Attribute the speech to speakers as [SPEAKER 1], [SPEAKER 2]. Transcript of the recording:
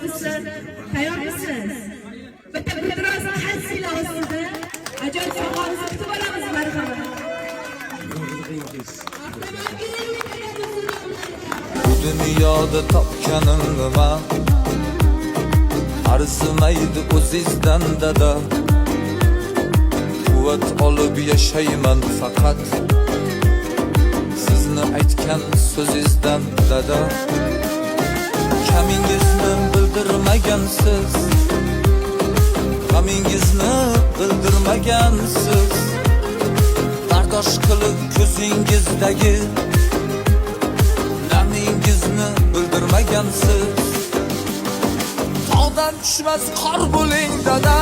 [SPEAKER 1] Tayyormisiz? Tayyormisiz? Bitta guldiroz qarsaklar ostida ajoyib sovg'amizni kutib olamiz, marhamat. Avtomobil.
[SPEAKER 2] Bu dunyoda topganim nima, arzimaydi o'zizdan, dada. Quvvat olib yashayman faqat sizni aytgan so'zingizdan, dada. Kamingizni bildirmagansiz, g'amingizni bildirmagansiz. Bardosh qilib ko'zingizdagi namingizni bildirmagansiz. Tog'dan tushmas qor bo'ling, dada.